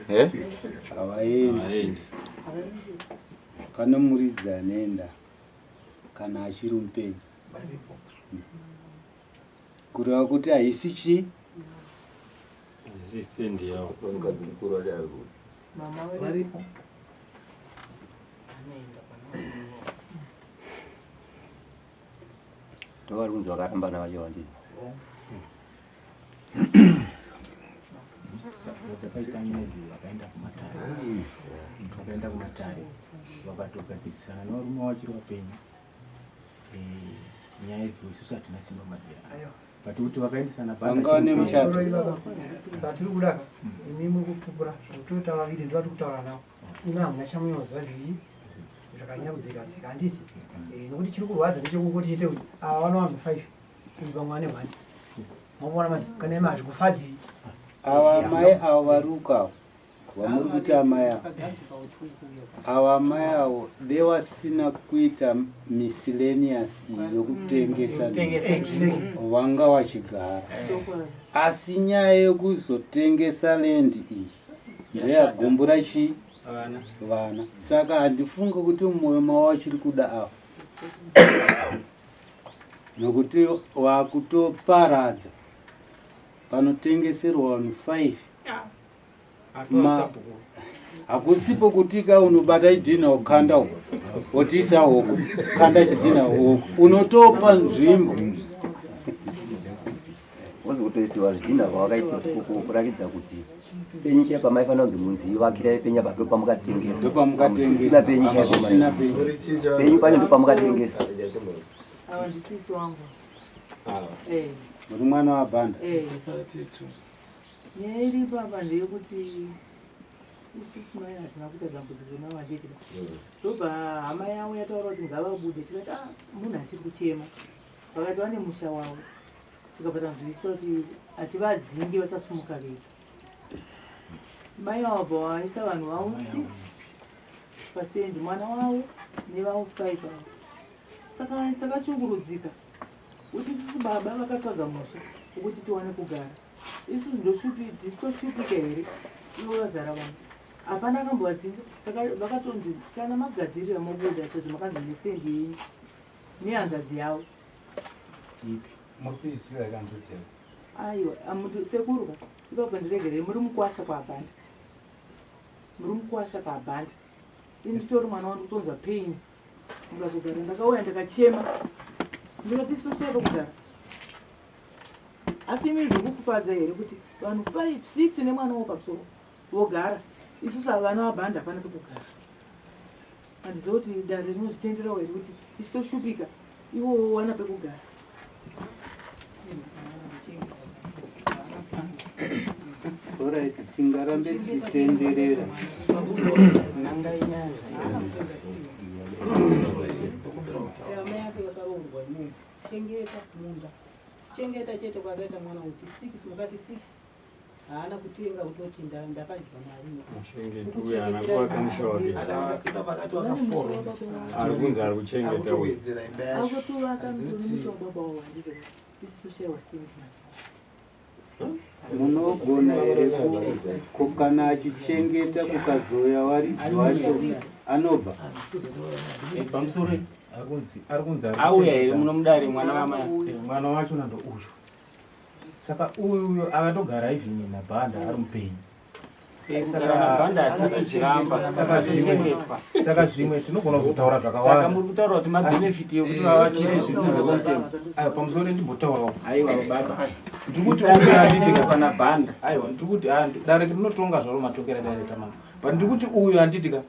Eh? Havaendi. Pane muridzi anoenda kana achiri mupenyu. Kureva kuti haisi chii? Haisi stand yavo. Mukadzi mukuru wacho ari kupi? Varipo. Ndovari kunzi vakarambana vacho vandii. Dzakaita nyaya idzi vakaenda kumatare vakaenda kumatare vakatogadzirisana nevarume vachiri vapenyu eh, nyaya idzi isusu hatina simba madzira but kuti vakaendesana Vanga vane muchato. Vatiri kuda ka imi muri kupupura zvekutoita vaviri ndivo vatiri kutaura navo imi hamuna chamunoziva zvii zvakanyanya kudzika dzika handiti eh, nokuti chiri kurwadza ndechekungoti chete kuti ava vano vanhu five uyu pamwe ane one makuona manje kana imi hazvikufadzei ava mai avo vari uko avo vamuri kuti amai avo ava amai avo devasina kuita miscellaneous iyi yokutengesa vanga vachigara asi nyaya yekuzotengesa land iyi ndeyagumbura chii vana saka handifungi kuti mumwoyo mavo vachiri kuda ava nokuti vakutoparadza panotengeserwa vanhu 5 hakusipo kutika unobata chidhina ukanda uko wotiisa hoko kanda chidhina hoko unotopa nzvimbo wozi kutoisiwa zvidhina zvawakaita kurakidza kuti penyu chaipo pamaifanira kunzi munzi ivakirai penyu apa ndopamukatengesa ndopamukatengesa penyu chaipo penyu pacho ndopamukatengesa Ava ndisisi wangu. Eh. Uri mwana wabhanda? Eh. Nyaya iripo apa ndeyekuti Isusu mai hatina kuita dambudziko navo handiti ba. Ndobva hama yavo yataura kuti ngavabude tikati ah munhu achiri kuchema. Vakati vane musha wavo. Tikabva tanzwisisa kuti hativadzingi vachasumuka vega. Mai avo bva vaisa vanhu vavo 6 pastendi mwana wavo nevavo 5 avo. Saka takashungurudzika kuti isusu baba vakatsvaga musha wekuti tiwane kugara. Isu ndoshupi tisu toshupika here ivo vazara vanhu. Hapana akambovadzinga vakatonzi kana magadzirira mobuda sezvo makanzi mune stendi yenyu nehanzvadzi yavo. Ipi? Muri kuiziva here hanzvadzi yavo? Aiwa, sekuru ka, ipapo ndiregerei, muri mukwasha kwaBhanda. Muri mukwasha kwaBhanda. Ini nditori mwana wangu kutonzwa pain. Mukazogara ndakauya ndakachema. Ndikati isu toshaya pekugara. Asi imi zvokukufadza here kuti vanhu 5, 6 nemwana wo pamusoro vogara. Isusu ava vana vaBhanda hapana pekugara. Handizivi kuti dare rinozvitenderawo here kuti isu toshupika ivo vowana pekugara. Alright, tingarambe tichitenderera. Amai ake vakaroorwa imomo. Chengeta munda. Chengeta chete kwakaita mwana kuti 6 mukati 6 haana kutenga kutoti ndakadya mari. Muchengeti uyu haana kuvaka musha wake. Akati waka four rooms. Ari kunzi ari kuchengeta uyu. Arikutowedzera imba yacho. Akutovaka Hazivi mutori kuti- musha wababa wavo handizvo. Isu toshaiwa stendi manje. Munogona here ko kana achichengeta kukazouya waridzi wacho anobva? Pamusoro ari kunzi ari auya here kuchengeta. muno mudare mwana wamai? Mwana wacho nando uyu. Saka uyu akatogara even naBhanda ari mupenyu. Kugara naBhanda asisi kuchiramba. Saka zvimwe Kuchengetwa. Saka zvimwe tinogona kuzotaura zvakawanda. Saka muri kutaura kuti mabenefit ekuti vavakire zvidzidzo kumutemo. Aiwa, pamusoro ndimbotaurawo. Aiwa baba. Ndiri kuti Musati uyu handiti akachengetwa naBhanda. Aiwa, ndiri kuti dare rinotonga zvaro matongero dare tamama. But ndiri kuti uyu handiti ka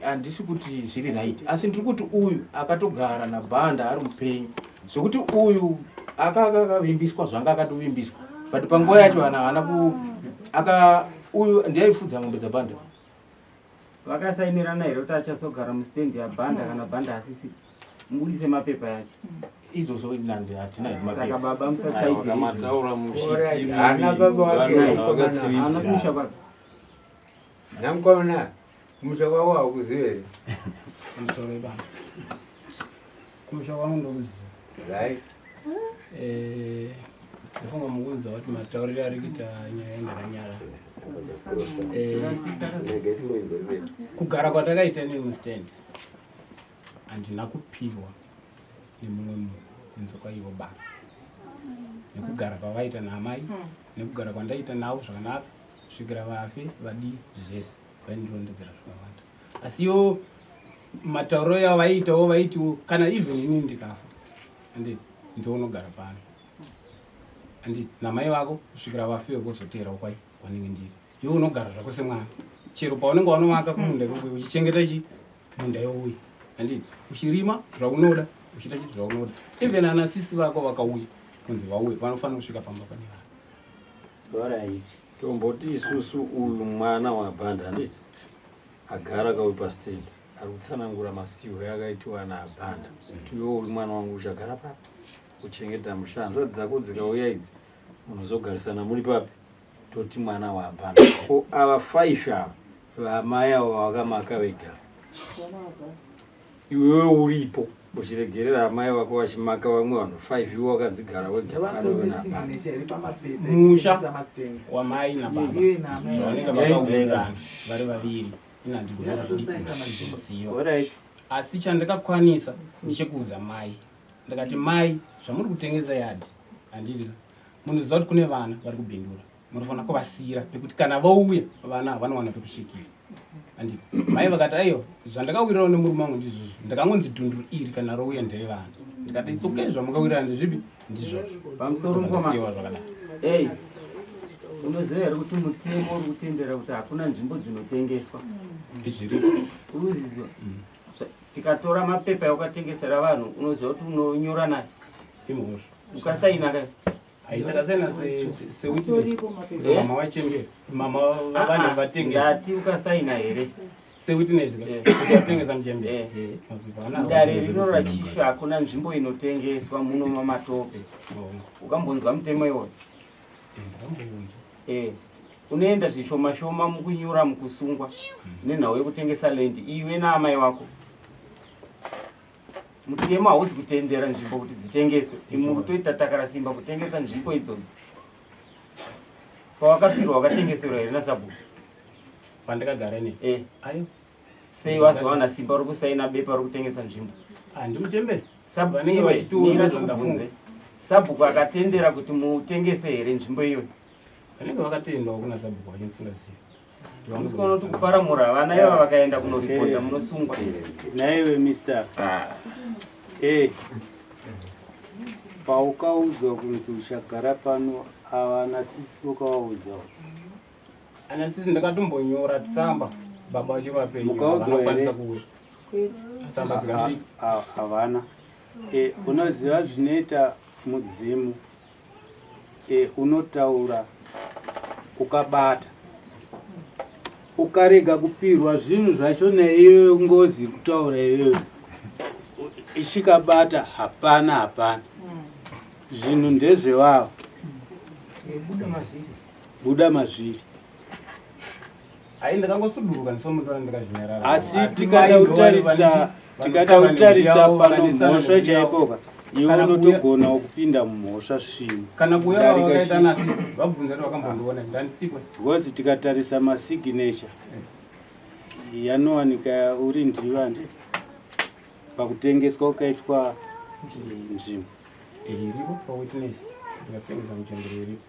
handisi kuti zviri right, asi ndiri kuti uyu akatogara naBhanda ari mupenyu, zvekuti uyu akavimbiswa zvanga akatovimbiswa, but panguva yacho hana haana ku aka uyu ndiaifudza mombe dzaBhanda. Vakasainirana here kuti achazogara mustendi yaBhanda kana Bhanda asisi? Mubudise mapepa yacho. Izvozvo nandi hatina hedu Saka mapepa. baba musasaidire. Mataura muchiti Haana baba wake vanhu mukomana. Haana kumusha kwake. Namukomana, kumusha kwako haukuzivi here? Pamusoro ibaba, kumusha kwangu ndokuziva. Right. Ndifunga mukunzwa kuti matauriro ari kuita nyaya yendaranyara. Kugara kwatakaita inini mustand handina kupiwa nemumwe munhu kunze kwaivo baba, nekugara kwavaita naamai, nekugara kwandaita navo zvakanaka kusvikira vafe vadii, zvese vaindirondedzera zvakawanda. Asi iwo matauriro yavo vaiitawo, vaitiwo kana even inini ndikafa, andi ndounogara pano, andi namai vako kusvikira vafe, vozoteerawo kwai kwanenge ndiri. Iwe unogara zvako semwana chero paunenge wanovaka kumunda ikoko, uchichengeta chi munda youya, anditi uchirima zvaunoda, uchiita chi zvaunoda. Even ana sisi vako vakauya kunzi vauye, vanofanira kusvika pamba pane vanhu. Alright. Tomboti isusu uyu mwana waBhanda, handiti agara kauyu pastendi, ari kutsanangura masiwo akaitiwa naBhanda kuti iwe uri mwana wangu, uchagara papi uchengeta musha, hanzvadzi dzako dzikauya idzi munozogarisana muri papi? Toti mwana waBhanda. Ko ava 5 ava vamai avo vakamaka vega, iwewe uripo uchiregerera amai vako vachimaka vamwe vanhu 5, iwe wakadzigara wega pano Vatove naBhanda? signature iri pamapepa Musha ekuchengesa mastands. wamai nababa Iye naamai zvavanenge vacho. vakawirirana vari vaviri, ina Yatosaina mastands. handigoni. Alright. Asi chandakakwanisa ndechekuudza mai, ndakati, mai, zvamuri kutengesa yadhi, handiti munoziva kuti kune vana vari kubhindura, munofanira kuvasiyira pekuti kana vauya vana vanowana pekusvikira, handiti? Mai vakati, aiwa, zvandakawirirawo nemurume wangu ndizvozvo, ndakangonzi dhunduru iri kana rouya nderevana. Ndikati, it's okay, zvamukawirirana ndezvipi, ndizvozvo. Pamusoro Ndobva mukoma. ndasiyiwa zvakadaro. Ei, unoziva here kuti mutemo uri kutendera kuti hakuna nzvimbo dzinotengeswa? Zviripo. Unoziziva? Tikatora mapepa aukatengesera vanhu, unoziva kuti unonyora nayo? Imhosva. Ukasaina kai? Ndakasaina sewitness mama wachembera mama vanhu vatengesa. Ndati ukasaina here? Sewitness kuti vatengesa muchembera. Dare rino rachief hakuna nzvimbo inotengeswa muno mamatope. Ukambonzwa mutemo iwoyo? Eh. Unoenda zvishoma shoma mukunyura mukusungwa nenhau yekutengesa land iwe naamai wako. Mutemo hauzi kutendera nzvimbo kuti dzitengeswe. Imwe kutoita takarasimba kutengesa nzvimbo idzodzo. Pawakapirwa wakatengeserwa here nasabhuku? Pandakagara ne. Eh. Ayo. Sei wazowana simba rokusaina bepa rokutengesa nzvimbo? Handimuchembere. Sabhuku Vanenge vachitiona mira zvandafunga. tikubvunze. Sabhuku akatendera kuti mutengese here nzvimbo iyoyo? Vanenge vakatendawo kuna sabhuku wacho ndisingazivi. Musikuona kuti kuparamura vana ivava vakaenda kunoripota munosungwa. Naiwe Mr. Eh. Paukaudzwa kunzi uchagara pano ava nasisi ukawaudzawo. Ana sisi ndakatombonyora tsamba baba vacho vapenyu Mukaudzwa havana kukwanisa here? kuuya. Tsamba dzikasvika. Havana. Eh, unoziva zvinoita mudzimu eh, unotaura ukabata ukarega kupirwa zvinhu zvacho neiyoyo ngozi iri kutaura iyoyo ichikabata hapana hapana zvinhu ndezvevavo Buda mazviri. buda mazviri Ai ndakangosuduruka ndisomutora ndikazvinyarara. asi tikada kutarisa tikada kutarisa pano mhosva chaipoka iwe unotogonawo kupinda mumhosva svinu Kana kuuya Kudarika vakaita chi- ana sisi vabvunza kuti vakambondiona ndandisipo. because tikatarisa masignature yanowanika uri ndiwe handi pakutengeswa kukaitwa eh, nzvimbo Iripo pa witness ndikatengesa muchembere iripo.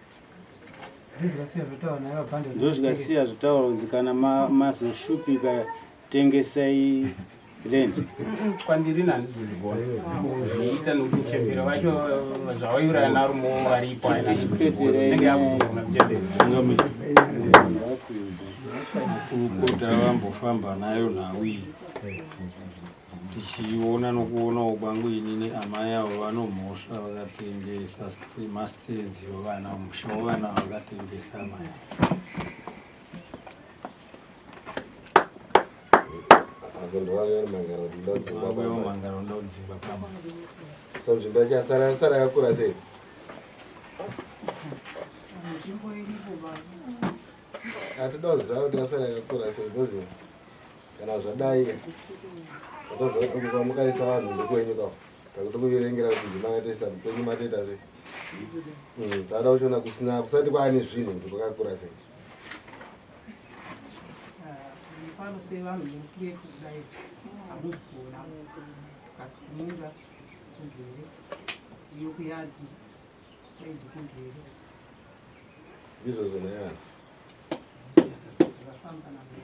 Ndozvikasiya zvataura naye vabhanda. ndozvikasiya zvitaura kunzi kana mazoshupika tengesai rent Kwandiri handizozvigona kuzviita nokuti muchembere vacho zvavaiuraya narumo varipo Tichipeterei. inenge yakuzogona muchembere. Kurukota vambofamba nayo nhau iyi tichiona nokuonawo kwangu inini amai avo vanomhosva vakatengesa mastands evana musha wevana vakatengesa amai avo. Apo ndovauya nemangaro kuti ndoda kudzingwa Vauya pamba. mangaro ndoda kudzingwa pamba. Sa nzvimbo yacho yasara yasara yakakura sei? Nzvimbo iripo baba. Hatida kuziva kuti yasara yakakura sei because kana zvadai watoziva kuti uku kwamukaisa vanhu ndokwenyu ka takutokuverengera kuti ndima yatoisa kwenyu matoita sei tada kuchiona kusina kusati kwaane zvinhu kuti kwakakura sei Pano sevanhu vekurefu kudai hamuzi kuona kasi kumunda kugere iyo kuyadhi saidhi kugere ndizvozvo naye vanhu vafamba navo.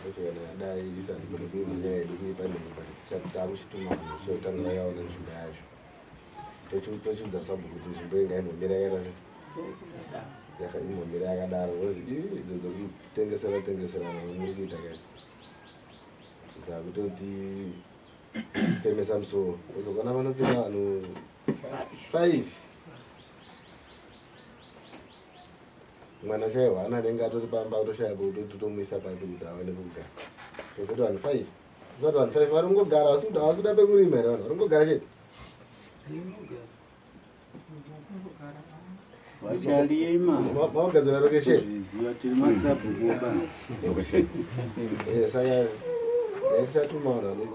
Asi kana yadai isati kune kuima nyaya yedu kuipa nhemba takuchituma vanhu chotanga vayaona nzvimbo yacho tochiudza sabhuku kuti nzvimbo inga imbomira yakaita sei imbomira yakadaro because ii idzo dzekutengesera tengeserana muri kuita kai dzakutoti temesa musoro uzokona vanopinda vanhu 5 mwana chaiwo hana anenge atori pamba atoshaya pekutoti tomuisa papi kuti awane pekugara tozoti vanhu 5 unoti vanhu 5 vari kungogara havasi kuda havasi kuda pekurima here vanhu vari kungogara chete Vachalima. Maugadzira location Zviziva tiri masabhuku baba. Eh, saka tichatuma vanhu vane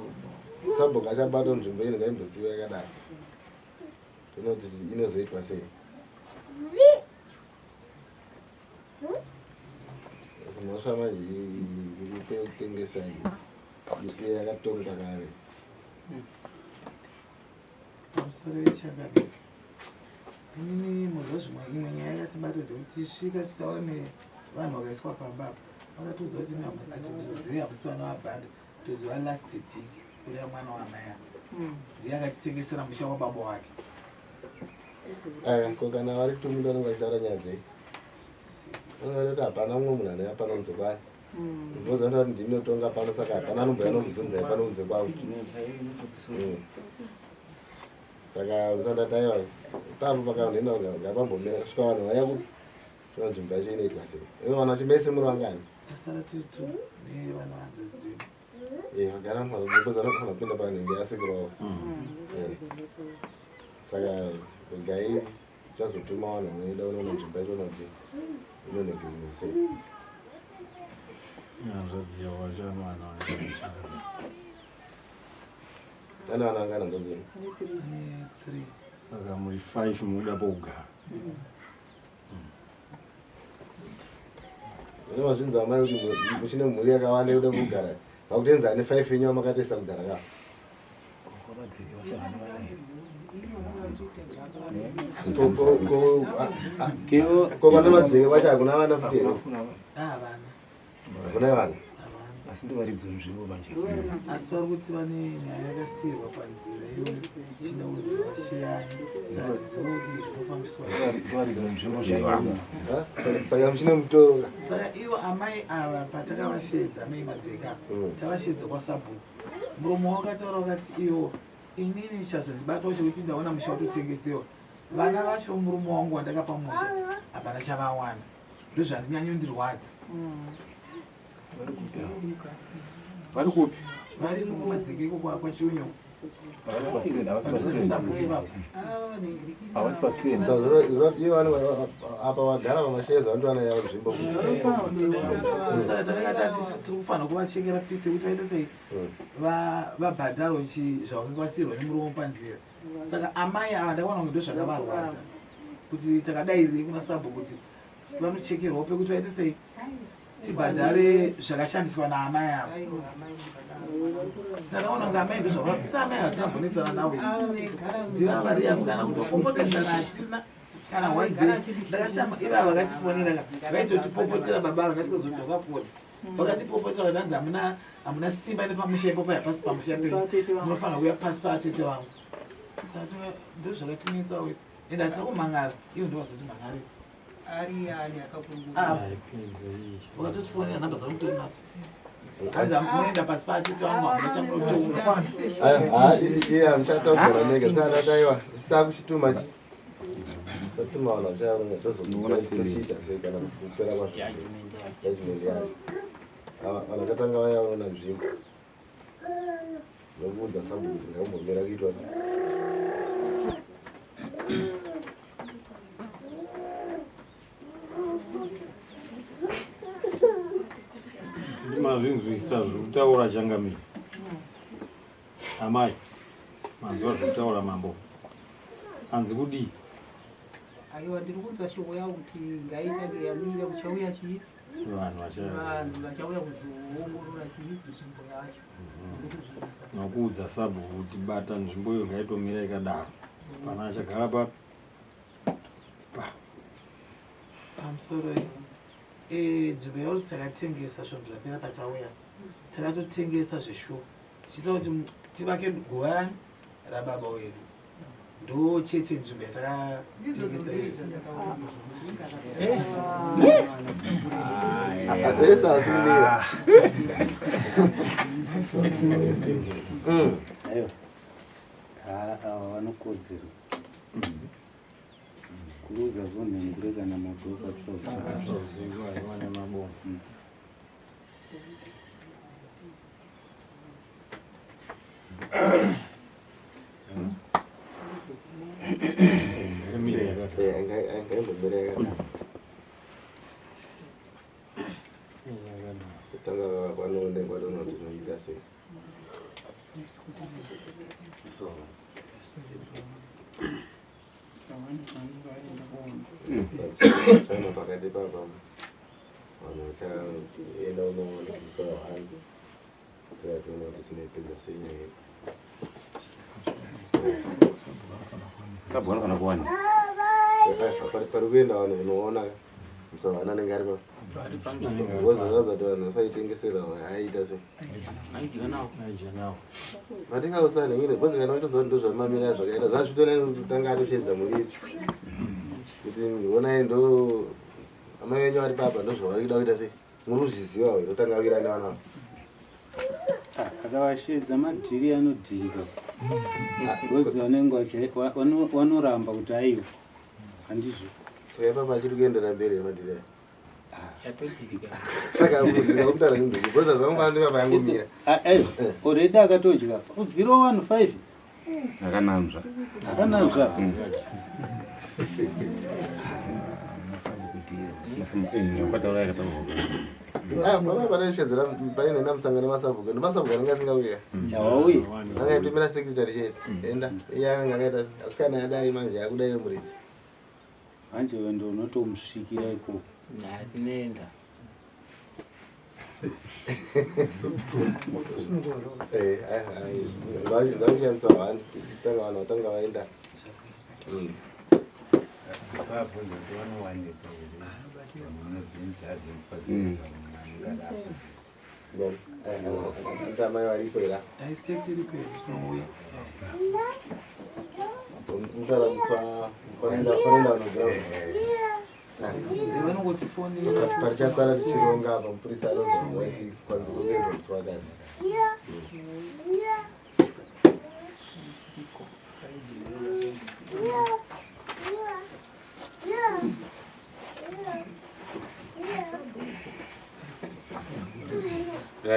sabhuku achabata nzvimbo ino ngaimbosiiwa yakadaro tinoti inozoitwa sei asi mhosva manje iripo yekutengesa iyi iye yakatongwa kare Pamusoro yechakadai inini muzwa zvimwe imwe nyaya yakatibata ndekuti tisvika tichitaura nevanhu vakaiswa pamba apa vakatiudza kuti atizivi hamusi vana vabhanda toziva last dig kureva mwana wamai apa ndiye akatitengesera musha wababa wake Aya, ko kana vari kutumira vanenge vachitaura nyaya dzei vanenge vachiti hapana mumwe munhu anouya pano kunze kwayo Ndinoziva kuti ndini ndinotonga pano saka hapana anombouya nokubvunzai pano kunze kwangu. Saka usandati aiwa ipapo pakanenda ngapambomira kusvika vanhu vaya kupi saka nzvimbo yacho inoitwa sei? Ivo vana vacho mese muri vangani? Tasara tiri two nevana vandaziva. Eh, vagara because vanofanira kupinda panenge yasekuru wavo. Eh. Saka regai tichazotuma vanhu vanoenda unoona nzvimbo yacho kuti inonegerinwa sei. Hanzvadzi yavo vacho vana vanochengeta. Ana vana vangani hanzvadzi yenyu? Ane three. Saka muri 5 mukuda pokugara. Ane mazvinzi amai kuti muchine mhuri yakawanda yekuda kugara. Vakutenza ane 5 yenyu vamakatesa kudhara ka. Ko vana madzeke vacho hakuna vana futi here? Havana. Hakuna vana. Asi ndovaridzi venzvimbo manje. Asi vari kuti vane nyaya yakasiyirwa panzira iyo ichida kunzi vasheyane saka hatizivi kuti zvinofambiswa Ndovaridzi venzvimbo chaivo. Saka muchine mutoro ka. Saka ivo amai ava patakavasheedza amai madzeka tavasheedza kwasabhuku muromo wakataura wakati ivo inini chazondibatwa chekuti ndaona musha watotengesewa vana vacho murume wangu wandakapa musha hapana chavawana ndozvandinyanyo-ndirwadza. Vari kupi? Vari mukumadzeke iko kwaChiunyo. Havasi pastand, havasi pastand. Havasi pastand. Saka ivo vanenge apa vagara pamashares vanotowana yavo nzvimbo. Saka takanga tati isusu tiri kufanira kuvachekera pisi yekuti vaite sei vabhadharwe zvavakanga vasiyirwa nemurume panzira. Saka amai ava ndakaona kunge ndozvakavarwadza kuti takadairirei kuna sabhuku kuti vanochekerwawo pekuti vaite sei tibhadhare zvakashandiswa naamai ava. Saka ona kunge amai ndozvavabvisa amai ava tinambonesana navo ndiva vari yavo kana kutopopotedzana hatina kana one day. Ndakashama ivava vakatifonera ka vaitotipopotera baba ava ndasikazoti ndakafona vakatipopotera vati hanzi hamuna hamuna simba nepamusha ipopo hapasi pamusha penyu munofanira kuuya pasi paatete vangu. Saka ndozvakatinetsawo ende hatina kumhangara ivo ndovazoti mhangarira. Ari ani akakurukura? Wakatotifonera nhamba dzangu mutori nadzo. Hanzi munoenda pasi paatete vangu hamuna chamunotoona. Iye hamuchatogara mega saka daiwa sitakuchituma chi tatuma vanhu vachaona tozochiita sei kana kupera kwazvo judgment yacho. Ava vanhu vakatanga vayaona nzvimbo nokuudza sabhuku kuti ngaumbomira kuitwa sei. Mazvinzwisa zviri kutaura changamire. Amai, manzwa zviri kutaura mambo. Hanzi kudii? Aiwa, ndiri kunzwa shoko yavo kuti ngaitange yamira kuchauya chii Vanhu vachauya. Vanhu vachauya kuzoongorora chii nzvimbo yacho. Nokuudza sabhuku kuti bata nzvimbo iyo ngaitomira ikadaro. Pana achagara papi? Pa. Pamusoro iyi nzvimbo yauri takatengesa svondo rapera patauya takatotengesa zveshuwa tichiita kuti tivake guva rani rababa wedu ndo chete nzvimbo yatakatengesa iyo. Ese asumira. Aiwa, ava vanokodzero kuruza vonhengure kana madhoka Tsvauziva aiwa nemabongo. Ngaimbomira yakadaro. Kutanga kwanoonekwa toona kuti tinoita sei. So. Chama pakati papa vanhu vachaenda unoona musoro hangu toya toona kuti tinoipedza sei nyaya idzi. Sabhuku anofanira kuwana. Pari kuenda vanhu unoona musoro hana anenge ari pa wozoratidza kuti vanhu vasaitengesera aiita sei. Aidya nawo. Aidya nawo. Matingausane because kana uchitoziva kuti ndozvamamira zvakaita zvazvitona kutanga atosheedza muriri kuti honai ndo amai venyu vari papa ndozvavari kuda kuita sei muri kuzviziva here otanga wira nevana ava. Akavasheedza madhiri anodhirika. Because vanenge vanoramba kuti aiwa handizvo. Saka ipapo achiri kuendera mberi yemadhiri. Saka ndikakumutaura zvinhu because zvangwana ndipapa yangomira. Already akatodya. Udyirawo vanhu 5. Akananzva. Akananzva. Baba pataishedzera paine namusangano masabhuku nemasabhuku anenge asingauya. Hawauyi. Anga aitumira secretary chete. Enda. Iye akanga akaita asi kana adai manje akudai muridzi. Manje wendo unotomusvikira ikoko. Tinoenda. Ngaushandisa hwani tanga vanhu vatanga vaenda. Vabvunza kuti vanowanikwa here Amai varipo here? Dai iripo here tinouya. Mutaura musa panoenda panoenda vanhu Vanongotifonera. Parichasara tichironga apa mupurisa anozouya kuti kwanzi kuendwa musi wakati.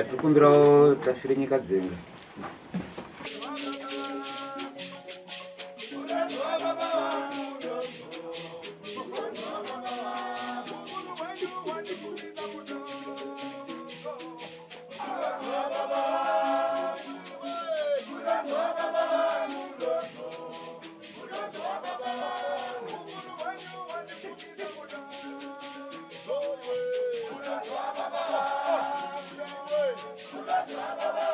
Tikumbirawo tafire nyika dzenga. Baba!